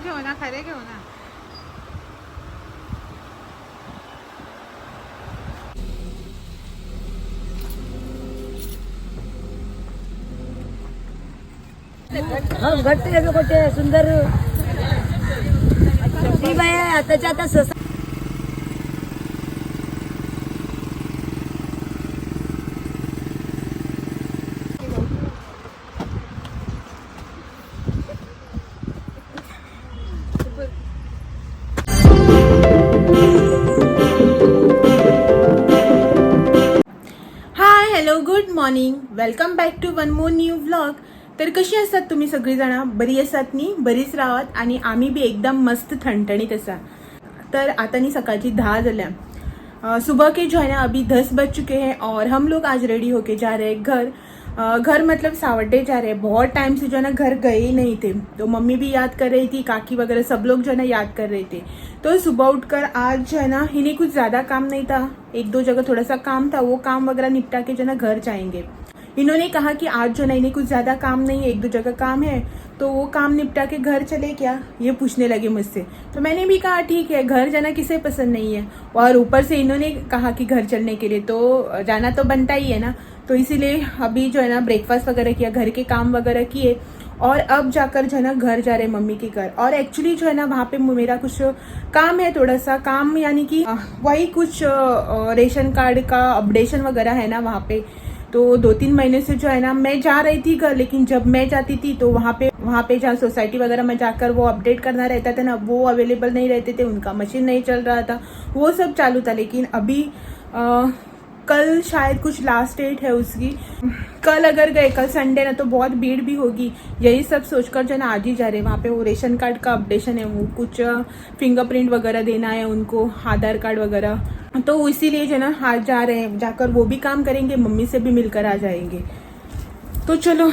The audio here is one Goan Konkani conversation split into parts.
मजाक घेऊ ना, खरे घेऊ ना. हो, घट्ट येतो कोठे सुंदर. ती बाई आताच्या आता ससा. Hi, hello, good morning, welcome back to one more new vlog. तर कशी आसात तुम्ही सगळीजणं? बरी आसात न्ही? बरीच रावात आणि आम्ही बी एकदम मस्त ठणठणीत आसा. तर आता न्ही सकाळची 10 जाल्या. सुबह के जो है ना अभी 10 बज चुके हैं और हम लोग आज रेडी होके जा रहे हैं घर. घर मतलब सावड्डे जा रहे हैं. बहुत टाइम से जो है ना घर गए ही नहीं थे, तो मम्मी भी याद कर रही थी, काकी वगैरह सब लोग जो है ना याद कर रहे थे. तो सुबह उठकर आज जो है ना इन्हें कुछ ज़्यादा काम नहीं था, एक दो जगह थोड़ा सा काम था, वो काम वगैरह निपटा के जो है ना घर जाएंगे. इन्होंने कहा कि आज जो है ना इन्हें कुछ ज़्यादा काम नहीं है, एक दो जगह काम है, तो वो काम निपटा के घर चले क्या, ये पूछने लगे मुझसे. तो मैंने भी कहा ठीक है, घर जाना किसे पसंद नहीं है, और ऊपर से इन्होंने कहा कि घर चलने के लिए, तो जाना तो बनता ही है ना. तो इसीलिए अभी जो है ना ब्रेकफास्ट वगैरह किया, घर के काम वगैरह किए और अब जाकर जो है ना घर जा रहे हैं मम्मी के घर. और एक्चुअली जो है ना वहाँ पे मेरा कुछ काम है, थोड़ा सा काम, यानी कि वही कुछ रेशन कार्ड का अपडेशन वगैरह है ना वहाँ पे. तो 2-3 महीने से जो है ना मैं जा रही थी घर, लेकिन जब मैं जाती थी तो वहाँ पे जहाँ सोसाइटी वगैरह में जाकर वो अपडेट करना रहता था ना, वो अवेलेबल नहीं रहते थे, उनका मशीन नहीं चल रहा था, वो सब चालू था. लेकिन अभी कल शायद कुछ लास्ट डेट है उसकी. कल अगर गए, कल संडे ना, तो बहुत भीड़ भी होगी. यही सब सोचकर जो है ना आज ही जा रहे हैं वहाँ पे. वो रेशन कार्ड का अपडेशन है, वो कुछ फिंगरप्रिंट वगैरह देना है उनको, आधार कार्ड वगैरह, तो इसीलिए जो है ना आज जा रहे हैं. जाकर वो भी काम करेंगे, मम्मी से भी मिलकर आ जाएंगे. तो चलो,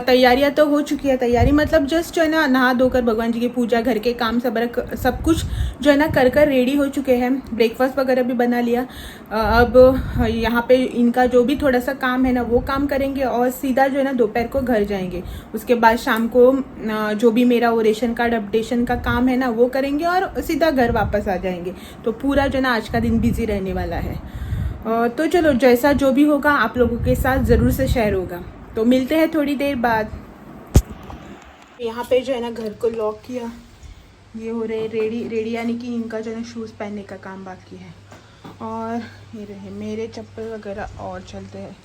तैयारियां तो हो चुकी है. तैयारी मतलब जस्ट जो है ना नहा धोकर भगवान जी की पूजा, घर के काम सब सब कुछ जो है ना कर कर रेडी हो चुके हैं. ब्रेकफास्ट वगैरह भी बना लिया. अब यहाँ पे इनका जो भी थोड़ा सा काम है ना वो काम करेंगे और सीधा जो है ना दोपहर को घर जाएंगे. उसके बाद शाम को जो भी मेरा वो रेशन कार्ड अपडेशन का काम है ना वो करेंगे और सीधा घर वापस आ जाएंगे. तो पूरा जो है ना आज का दिन बिजी रहने वाला है. तो चलो, जैसा जो भी होगा आप लोगों के साथ ज़रूर से शेयर होगा. तो मिलते हैं थोड़ी देर बाद. यहाँ पे जो है ना घर को लॉक किया, ये हो रहे रेडी रेडी, यानी कि इनका जो है ना शूज़ पहनने का काम बाकी है. और ये रहे मेरे चप्पल वगैरह और चलते हैं.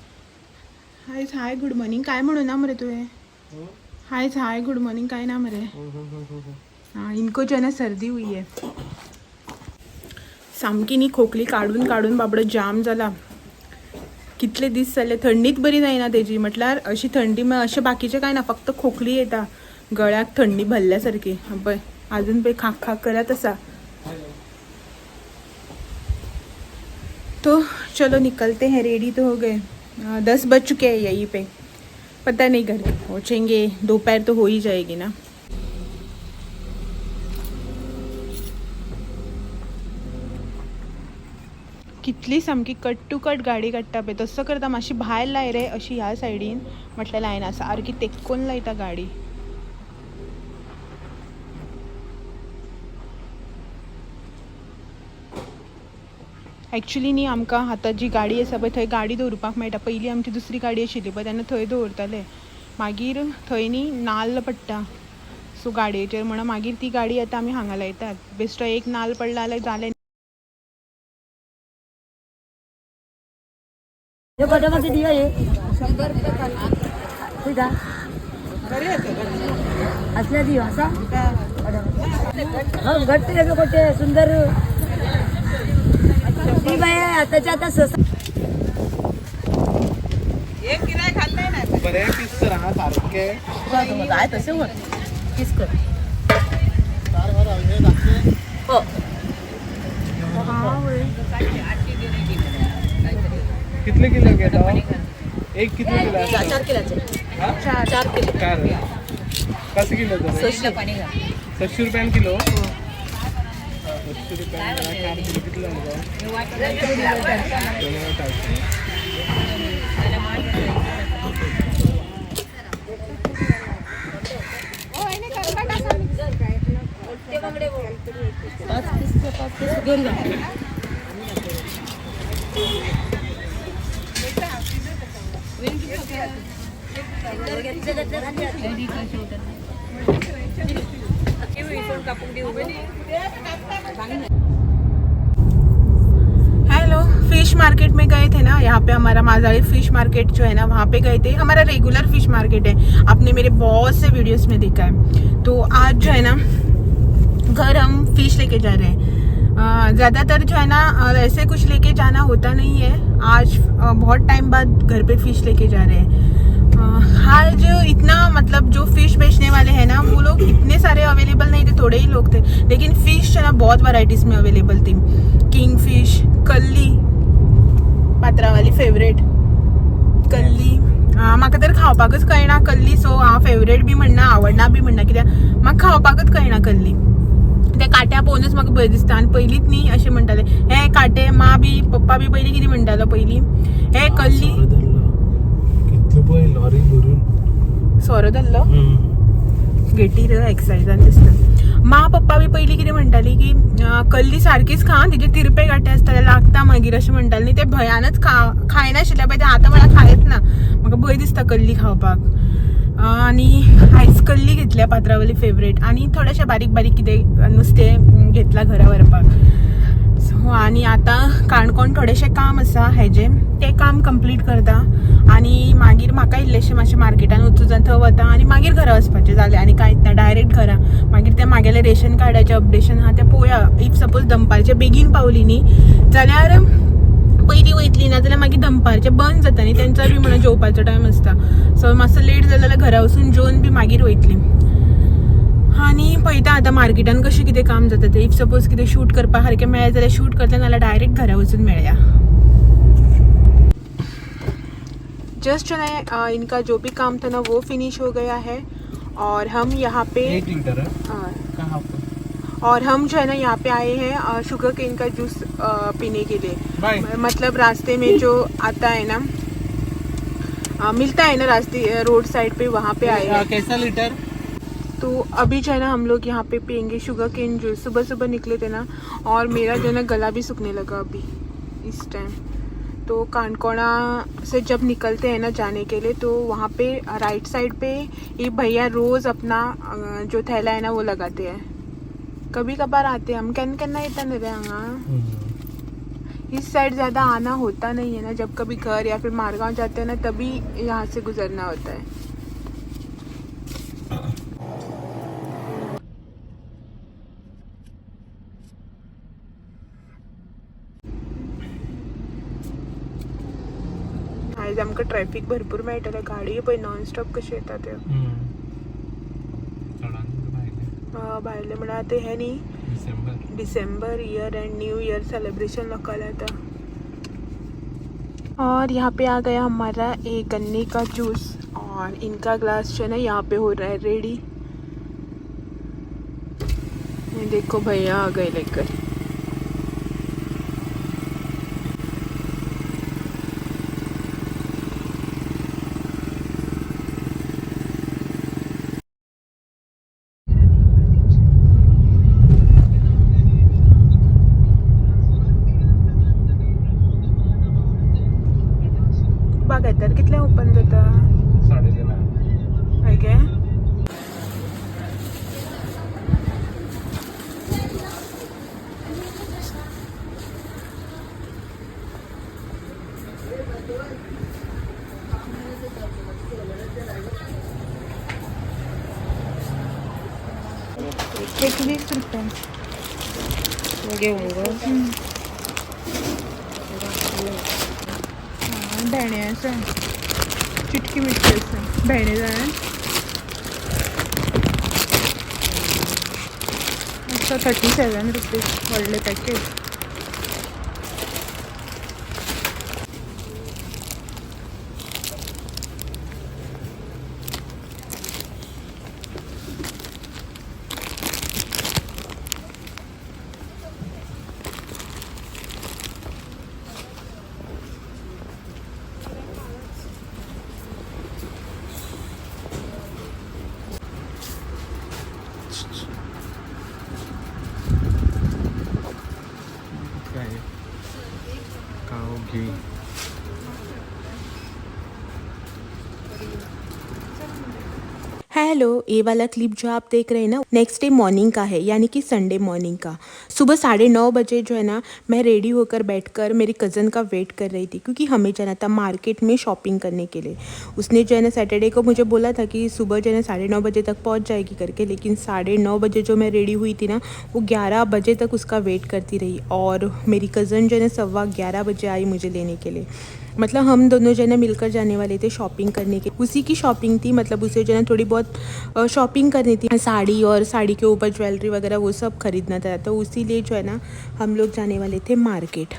हाय हाय, गुड मॉर्निंग. काय म्हणू ना मरे तुझे? हाय हाय, गुड मॉर्निंग. काय ना मरे? हाँ, इनको जो है ना सर्दी हुई है. सामकी न्ही खोकली काडून काडून बाबडो जाम जाला. कितले दीस जाले थंडीत बरी जायना तेजी. म्हटल्यार अशी थंडी अशें बाकीचें कांय ना, फक्त खोकली येता, गळ्याक थंडी भरल्या सारकी. पळय अजून पळय खाक खाक करत आसा. तो चलो निकलते हैं, रेडी तो हो गए. 10 बज चुके हैं यहीं पे. पता नहीं घर पहुँचेंगे, दोपहर तो हो ही जाएगी ना. कितली सामकी कट टू कट गाडी काडटा पळय. तसो करता मातशी भायर लाय रे अशी ह्या सायडीन म्हटल्यार लायना, सारकी तेक्कोन लायता गाडी. एक्चुली न्ही आमकां आतां जी गाडी आसा पळय थंय गाडी दवरुपाक मेळटा. पयलीं आमची दुसरी गाडी आशिल्ली पळय तेन्ना थंय दवरताले, मागीर थंय न्ही नाल्ल पडटा सो गाडयेचेर, म्हणून मागीर ती गाडी आतां आमी हांगा लायतात. बेश्टो एक नाल्ल पडला जाल्यार जालें. हे बटाटा किती आहे? ठीक आहे. असल्या दिव असा. हो, घट्ट येतो कोठे सुंदर. ती बाई आताच्या आता ससा. बरे पीस कर हा सारखे. काय तसे होत पीस कर. हो. कितले किलो घेता? एक किती किलो आसा? 4 किलोचे. हा? 4 किलो. चार. कसे किलो तर? 700 रुपयान किलो. 700 रुपयान 4 किलो कितले जाले? 450. घेऊन जा. हेलो, फिश मार्केट में गए थे ना, यहाँ पे हमारा माजाड़ी फिश मार्केट जो है ना, वहाँ पे गए थे। हमारा रेगुलर फिश मार्केट है, आपने मेरे बहुत से वीडियोस में देखा है। तो आज जो है ना घर हम फिश लेके जा रहे हैं। ज़्यादातर जो है ना ऐसे कुछ लेके जाना होता नहीं है। आज बहुत टाइम बाद घर पे फिश लेके जा रहे हैं। आज इतना मतलब जो फिश बेचने वाले हैं ना, वो लोग इतने सारे अवेलेबल नहीं थे, थोड़े ही लोग थे, लेकिन फिश जो है ना बहुत वैरायटीज़ में अवेलेबल थी। किंग फिश, कल्ली, पात्रावाली फेवरेट कल्ली। म्हाका तर खावपाकच कळना कल्ली, सो हांव फेवरेट बी म्हणना, आवडना बी म्हणना, कित्याक म्हाका खावपाकच कळना कल्ली। त्या काट्या पळोवनच म्हाका बरें दिसता। आनी पयलींच न्ही अशें म्हणटाले हे कांटे, मा बी पप्पा बी पयलीं कितें म्हणटालो पयलीं, हे कल्ली। सोरो धरलो कितले पळय लॉरी भरून. सोरो धरलो गेटीर एक्सायजान दिसता। मा पप्पा बी पयलीं कितें म्हणटाली की कल्ली सारकीच खा, तिचे तिरपे कांटे आसता ते लागता मागीर अशें म्हणटाले न्ही। ते भंयानच खायनाशिल्ले पळय ते, आतां म्हळ्यार खायच ना, म्हाका भंय दिसता कल्ली खावपाक। आनी आयज कल्ली घेतल्या पात्रावली फेवरेट, आनी थोडेशें बारीक बारीक कितें नुस्तें घेतलां घरा व्हरपाक। सो आनी आतां काणकोण थोडेशें काम आसा हेजें, तें काम कंप्लीट करता आनी मागीर म्हाका इल्लेशें मातशें मार्केटान वचूं जाय, थंय वता आनी मागीर घरा वचपाचें जालें। आनी कांयच ना, डायरेक्ट घरा। मागीर तें म्हागेलें रेशन कार्डाचें अपडेशन आहा तें पळोवया। If suppose दनपारचें बेगीन पावली न्ही जाल्यार पयलीं वयतली, ना जाल्यार मागीर दनपारचें बंद जाता न्ही, तेंचो बी म्हणून जेवपाचो टायम आसता। सो मातसो लेट जालो जाल्यार घरा वचून जेवन बी मागीर वयतली। आनी पळयता आतां मार्केटान कशें कितें काम जाता तें। If suppose कितें शूट करपा सारकें मेळ्ळें जाल्यार शूट करतलें, नाल्यार डायरेक्ट घरा वचून मेळया। जस्ट जो है इनका जो भी काम था ना वो फिनिश हो गया है और हम यहाँ पे एक लिटर का हाफ? और हम जो है ना यहाँ पे आए हैं शुगर केन का जूस पीने के लिए। बाय। मतलब रास्ते में जो आता है ना, मिलता है ना रास्ते रोड साइड पे, वहाँ पे आए हैं। कैसा लिटर? तो अभी जो है ना हम लोग यहाँ पे पियेंगे शुगर केन जूस। सुबह सुबह निकले थे ना, और मेरा जो है ना गला भी सूखने लगा अभी इस टाइम। तो कानकोना से जब निकलते हैं ना जाने के लिए, तो वहाँ पे राइट साइड पे ये भैया रोज़ अपना जो थैला है ना वो लगाते हैं। कभी कभार आते हैं हम, केन्ना केन्ना येता न्ही रे हांगा। इस साइड ज़्यादा आना होता नहीं है ना, जब कभी घर या फिर मारगांव जाते हैं ना तभी यहाँ से गुजरना होता है। आयज आमकां ट्रॅफिक भरपूर मेळटलें, गाडी पळय नॉनस्टॉप कशी येता त्यो। भायले म्हळ्यार आतां हें न्ही डिसेंबर, December year and new year celebration लोकांले आता। और यहाँ पे आ गया हमारा एक गन्ने का जूस और इनका ग्लास जो है ना यहाँ पे हो रहा है रेडी। ये देखो भैया आ गए लेकर। बागायतार कितले ओपन जाता? 3:30. हय गे? 21 रुपये. घेऊन गो. भेणे आसा, चिटकी मिटकी आसा, भेणे जाय आसा। 37 रुपीज व्हडलें पॅकेट। ही. हेलो, ये वाला क्लिप जो आप देख रहे हैं ना, नेक्स्ट डे मॉर्निंग का है, यानी कि संडे मॉर्निंग का. सुबह 9:30 बजे जो है ना मैं रेडी होकर बैठकर मेरी कज़न का वेट कर रही थी, क्योंकि हमें जाना था मार्केट में शॉपिंग करने के लिए. उसने जो है ना सैटरडे को मुझे बोला था कि सुबह जो है ना 9:30 बजे तक पहुंच जाएगी करके, लेकिन 9:30 बजे जो मैं रेडी हुई थी ना, वो 11 बजे तक उसका वेट करती रही. और मेरी कज़न जो है ना 11:15 बजे आई मुझे लेने के लिए. मतलब हम दोनों जने मिलकर जाने वाले थे शॉपिंग करने के. उसी की शॉपिंग थी, मतलब उसे जो है ना थोड़ी बहुत शॉपिंग करनी थी, साड़ी और साड़ी के ऊपर ज्वेलरी वगैरह वो सब खरीदना था. तो उसी लिए जो है ना हम लोग जाने वाले थे मार्केट.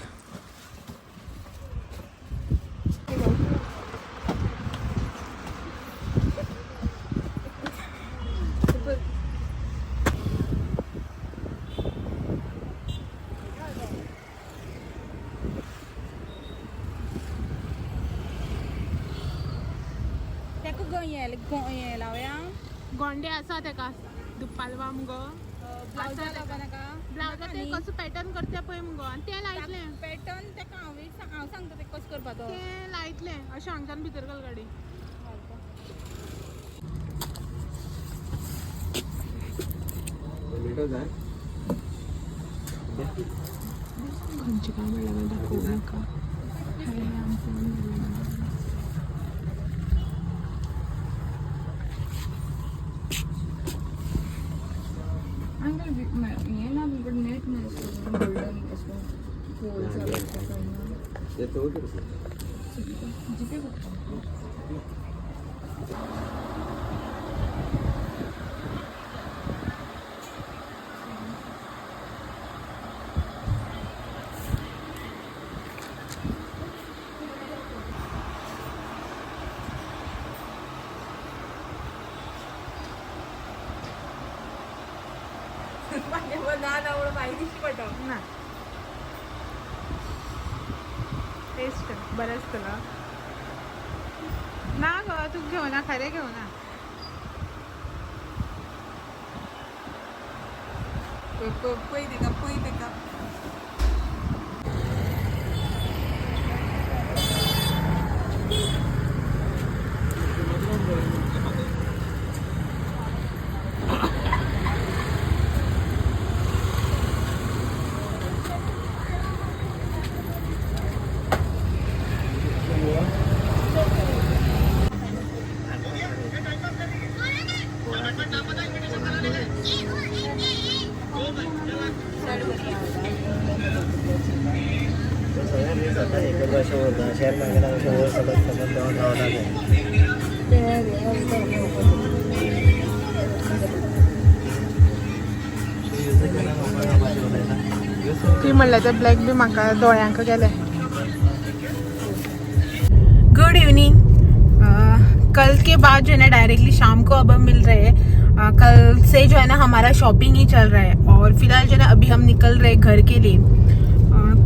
तेका हें लावया. गोंडे आसा तेका दुपालवा मुगो. ब्लावजा लावपा नाका. ब्लावजा ते कसो पॅटर्न करता पळय मुगो, आनी ते लायतले. पॅटर्न तेका हांव एक हांव सांगता तेका कसो करपा तो. ते लायतले अशें हांगच्यान भितर घाल गाडी. खंयचे काय म्हणल्यार दाखोवं नाका. अंकल, हें ना बट नेट ना गोल्डन असो गोल. जिपे करता. ना टेस्ट बरें आसतलो ना गो, तूं घेवना, खरें घेवना. पळय तेका, पळय तेका. शेअर मार्केटात अशें वयर सगळत सगळत देंवत रावता तें. ती म्हणल्यार ते ब्लॅक बी म्हाका दोळ्यांक गेले. Good evening. कल के बाद जो है ना डायरेक्टली शाम को अब हम मिल रहे हैं. कल से जो है ना हमारा शॉपिंग ही चल रहा है और फिलहाल जो है ना अभी हम निकल रहे हैं घर के लिए.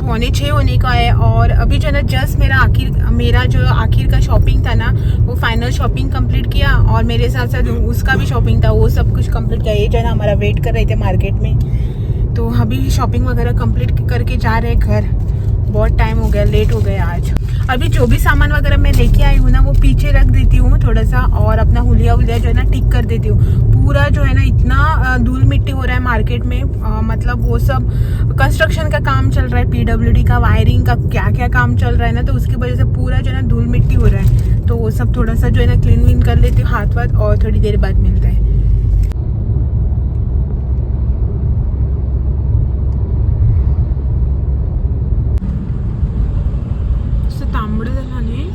5:45 होने का है और अभी जो है ना जस्ट मेरा जो आखिर का शॉपिंग था ना, वो फाइनल शॉपिंग कंप्लीट किया और मेरे साथ साथ उसका भी शॉपिंग था, वो सब कुछ कंप्लीट किया. ये जो है ना हमारा वेट कर रहे थे मार्केट में, तो अभी शॉपिंग वगैरह कंप्लीट करके जा रहे हैं घर. बहुत टाइम हो गया, लेट हो गया आज. अभी जो भी सामान वगैरह मैं लेके आई हूँ ना, वो पीछे रख देती हूँ थोड़ा सा और अपना हुलिया वुलिया जो है ना ठीक कर देती हूँ पूरा. जो है ना इतना धूल मिट्टी हो रहा है मार्केट में. मतलब वो सब कंस्ट्रक्शन का काम चल रहा है, पीडब्ल्यूडी का, वायरिंग का, क्या क्या काम चल रहा है ना, तो उसकी वजह से पूरा जो है ना धूल मिट्टी हो रहा है. तो वो सब थोड़ा सा जो है ना क्लीन वीन कर लेती हूँ हाथ वाथ और थोड़ी देर बाद मिलता है. असं तांबडं झालं न्ही.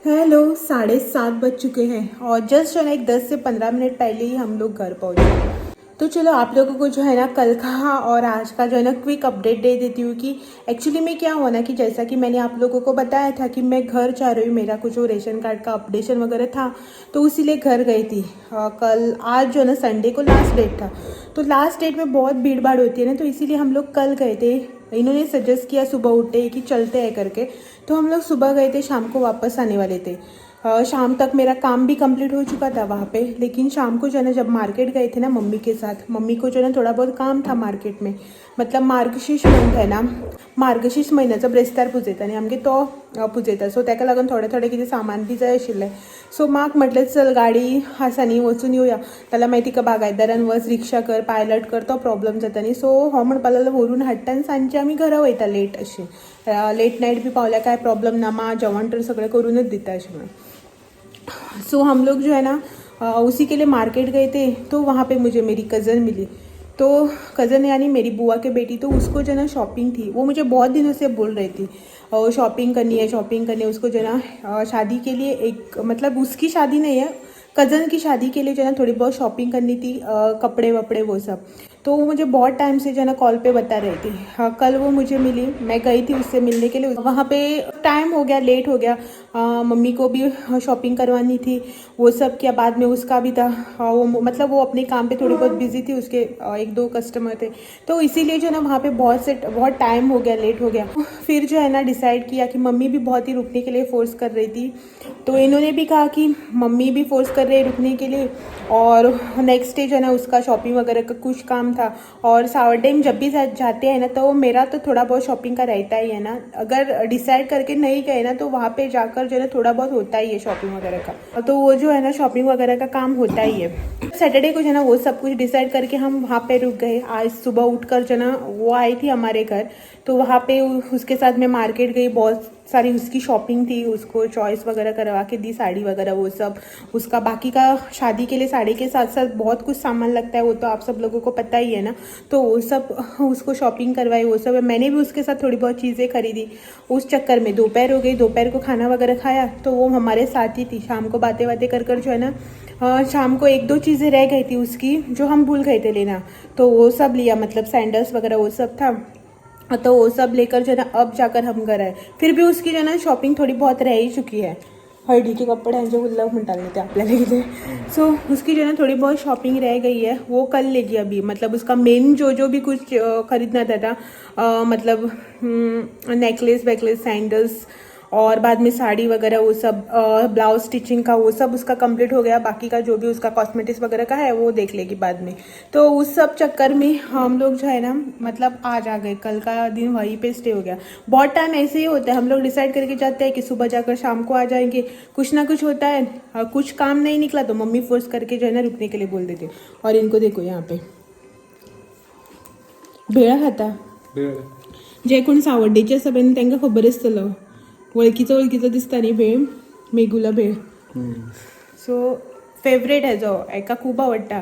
हेलो, 7:30 बज चुके हैं और जस्ट जो है ना एक 10 से 15 मिनट पहले ही हम लोग घर पहुँचे. तो चलो आप लोगों को जो है ना कल का और आज का जो है ना क्विक अपडेट दे देती हूँ कि एक्चुअली में क्या हुआ ना कि जैसा कि मैंने आप लोगों को बताया था कि मैं घर जा रही हूँ, मेरा कुछ वो रेशन कार्ड का अपडेशन वगैरह था, तो उसीलिए घर गई थी. कल आज जो है ना संडे को लास्ट डेट था, तो लास्ट डेट में बहुत भीड़ भाड़ होती है ना, तो इसीलिए हम लोग कल गए थे. इन्होंने सजेस्ट किया सुबह उठते ही कि चलते हैं करके, तो हम लोग सुबह गए थे, शाम को वापस आने वाले थे। शाम तक मेरा काम भी कंप्लीट हो चुका था वहाँ पे, लेकिन शाम को जो है ना जब मार्केट गए थे ना मम्मी के साथ, मम्मी को जो है ना थोड़ा बहुत काम था मार्केट में। मतलब मार्गशीर्ष मंथ आहे ना, मार्गशीर्ष म्हयन्याचो ब्रेस्तार पुजयता आनी आमगे तो पुजयता, सो ताका लागून थोडें थोडें कितें सामान बी जाय आशिल्लें। सो माक म्हटलें चल गाडी आसा न्ही वचून येवया, जाल्यार मागीर तिका बागायतदारान वच, रिक्षा कर, पायलट कर, तो प्रॉब्लम जाता न्ही। सो हो म्हणपाक लागलो व्हरून हाडटा आनी सांजचे आमी घरा वयता लेट, अशें लेट नायट बी पावल्यार कांय प्रॉब्लम ना, मा जेवण तर सगळें करूनच दिता अशें म्हणून। सो हम लोग जो है ना उसी के लिए मार्केट गए थे, तो वहाँ पे मुझे मेरी कज़न मिली। तो कज़न यानी मेरी बुआ के बेटी, तो उसको जो है ना शॉपिंग थी, वो मुझे बहुत दिनों से बोल रही थी शॉपिंग करनी है, शॉपिंग करनी है। उसको जो है ना शादी के लिए एक, मतलब उसकी शादी नहीं है, कज़न की शादी के लिए जो है ना थोड़ी बहुत शॉपिंग करनी थी, कपड़े वपड़े वो सब। तो वो मुझे बहुत टाइम से जो है ना कॉल पे बता रही थी। हाँ, कल वो मुझे मिली, मैं गई थी उससे मिलने के लिए। वहाँ पे टाइम हो गया, लेट हो गया। मम्मी को भी शॉपिंग करवानी थी, वो सब किया। बाद में उसका भी था। हाँ, वो मतलब वो अपने काम पे थोड़ी बहुत बिजी थी, उसके एक दो कस्टमर थे, तो इसीलिए जो है ना वहाँ पे बहुत टाइम हो गया, लेट हो गया। फिर जो है ना डिसाइड किया कि मम्मी भी बहुत ही रुकने के लिए फोर्स कर रही थी, तो इन्होंने भी कहा कि मम्मी भी फोर्स कर रही है रुकने के लिए, और नेक्स्ट डे जो है ना उसका शॉपिंग वगैरह का कुछ काम था। और सावरडेम जब भी जाते हैं ना तो मेरा तो थोड़ा बहुत शॉपिंग का रहता ही है ना, अगर डिसाइड करके नहीं गए ना तो वहाँ पे जाकर जो है ना थोड़ा बहुत होता ही है शॉपिंग वगैरह का, तो वो जो है ना शॉपिंग वगैरह का काम होता ही है। सैटरडे को जो है ना वो सब कुछ डिसाइड करके हम वहाँ पे रुक गए। आज सुबह उठकर जो है ना वो आई थी हमारे घर, तो वहाँ पे उसके साथ मैं मार्केट गई, बहुत सारी उसकी शॉपिंग थी, उसको चॉइस वगैरह करवा के दी, साड़ी वगैरह वो सब। उसका बाकी का शादी के लिए साड़ी के साथ साथ बहुत कुछ सामान लगता है, वो तो आप सब लोगों को पता ही है ना, तो वो सब उसको शॉपिंग करवाई वो सब। मैंने भी उसके साथ थोड़ी बहुत चीज़ें खरीदी। उस चक्कर में दोपहर हो गई, दोपहर को खाना वगैरह खाया तो वो हमारे साथ ही थी। शाम को बातें बातें कर कर जो है ना शाम को एक दो चीज़ें रह गई थी उसकी जो हम भूल गए थे लेना, तो वो सब लिया, मतलब सैंडल्स वगैरह वो सब था, तो वो सब लेकर जो है ना अब जाकर हम घर आए। फिर भी उसकी जो है ना शॉपिंग थोड़ी बहुत रह ही चुकी है। हळदीचे कपडे यांचे उल्लग म्हणटाले ते आपल्याला कितें। सो उसकी जो है ना थोड़ी बहुत शॉपिंग रह गई है, वो कल लेगी अभी। मतलब उसका मेन जो जो भी कुछ खरीदना था, मतलब नेकलेस वेकलेस, सैंडल्स और बाद में साड़ी वगैरह वो सब, ब्लाउज स्टिचिंग का वो सब उसका कंप्लीट हो गया। बाकी का जो भी उसका कॉस्मेटिक्स वगैरह का है वो देख लेगी बाद में। तो उस सब चक्कर में हम लोग जो है ना मतलब आज आ गए, कल का दिन वहीं पे स्टे हो गया। बहुत टाइम ऐसे ही होता है, हम लोग डिसाइड करके जाते हैं कि सुबह जाकर शाम को आ जाएंगे, कुछ ना कुछ होता है और कुछ काम नहीं निकला तो मम्मी फोर्स करके जो है ना रुकने के लिए बोल देते। और इनको देखो यहाँ पे भेळ खाता। भेळ। जे कोण सावड्डेचे आसा पळय न्ही तांकां खबर आसतलो, वळखीचो वळखीचो दिसता न्ही भेळ, मेगुला भेळ। सो फेवरेट हेजो, हेका खूब आवडटा।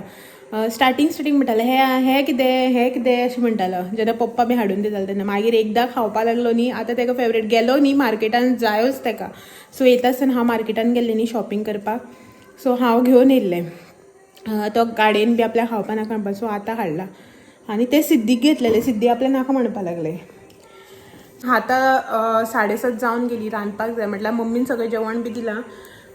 स्टार्टींग स्टार्टींग म्हणटाले हे हे कितें हे कितें अशें म्हणटालो जेन्ना पप्पा बी हाडून दिताले तेन्ना। मागीर एकदां खावपा लागलो न्ही आतां तेका फेवरेट। गेलो न्ही मार्केटान जायोच तेका। सो येता आसतना हांव मार्केटान गेल्लें न्ही शॉपिंग करपाक, सो हांव घेवन येयल्लें। तो गाडयेन बी आपल्याक खावपा नाका म्हणपाक, सो आतां हाडला आनी ते सिद्दीक घेतलेले, सिद्दी आपल्या नाका म्हणपाक लागले। आता 7:30 जावन गेली, रांदपाक जाय म्हटल्यार मम्मीन सगळें जेवण बी दिलां।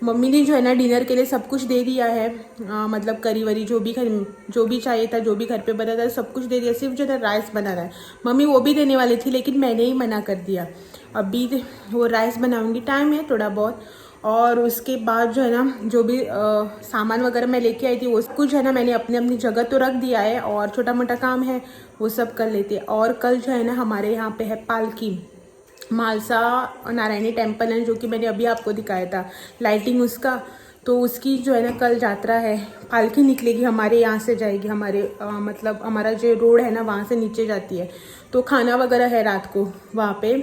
मम्मी ने जो है ना डिनर के लिए सब कुछ दे दिया है, मतलब करी वरी जो भी घर जो भी चाहिए था, जो भी घर पे बना था सब कुछ दे दिया। सिर्फ जो है राइस बना रहा है, मम्मी वो भी देने वाली थी लेकिन मैंने ही मना कर दिया। अभी वो राइस बनाऊंगी, टाइम है थोड़ा बहुत। और उसके बाद जो है ना जो भी सामान वगैरह मैं लेके आई थी वो कुछ है ना मैंने अपनी अपनी जगह तो रख दिया है और छोटा मोटा काम है वो सब कर लेते हैं। और कल जो है ना हमारे यहाँ पे है पालकी, मालसा नारायणी टेम्पल है जो कि मैंने अभी आपको दिखाया था लाइटिंग उसका, तो उसकी जो है ना कल यात्रा है, पालकी निकलेगी हमारे यहाँ से जाएगी हमारे मतलब हमारा जो रोड है ना वहाँ से नीचे जाती है, तो खाना वगैरह है रात को वहाँ पे,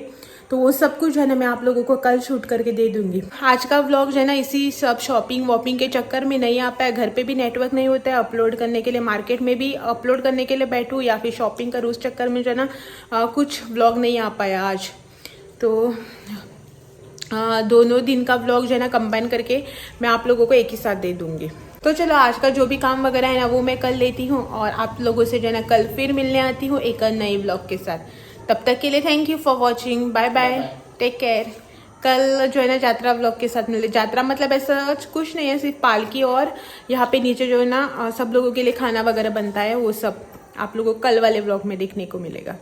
तो वो सब कुछ है ना मैं आप लोगों को कल शूट करके दे दूंगी। आज का व्लॉग जो है ना इसी सब शॉपिंग वॉपिंग के चक्कर में नहीं आ पाया। घर पे भी नेटवर्क नहीं होता है अपलोड करने के लिए, मार्केट में भी अपलोड करने के लिए बैठूँ या फिर शॉपिंग करूँ, उस चक्कर में जो है ना कुछ व्लॉग नहीं आ पाया आज। तो दोनों दिन का व्लॉग जो है ना कंबाइन करके मैं आप लोगों को एक ही साथ दे दूंगी। तो चलो आज का जो भी काम वगैरह है ना वो मैं कर लेती हूँ और आप लोगों से जो है ना कल फिर मिलने आती हूँ एक नई व्लॉग के साथ। तब तक के लिए thank you for watching, bye bye, take care. कल जो है ना यात्रा व्लॉग के साथ मिले। यात्रा मतलब ऐसा कुछ नहीं है, सिर्फ पालकी और यहाँ पे नीचे जो है ना सब लोगों के लिए खाना वगैरह बनता है, वो सब आप लोगों को कल वाले व्लॉग में देखने को मिलेगा।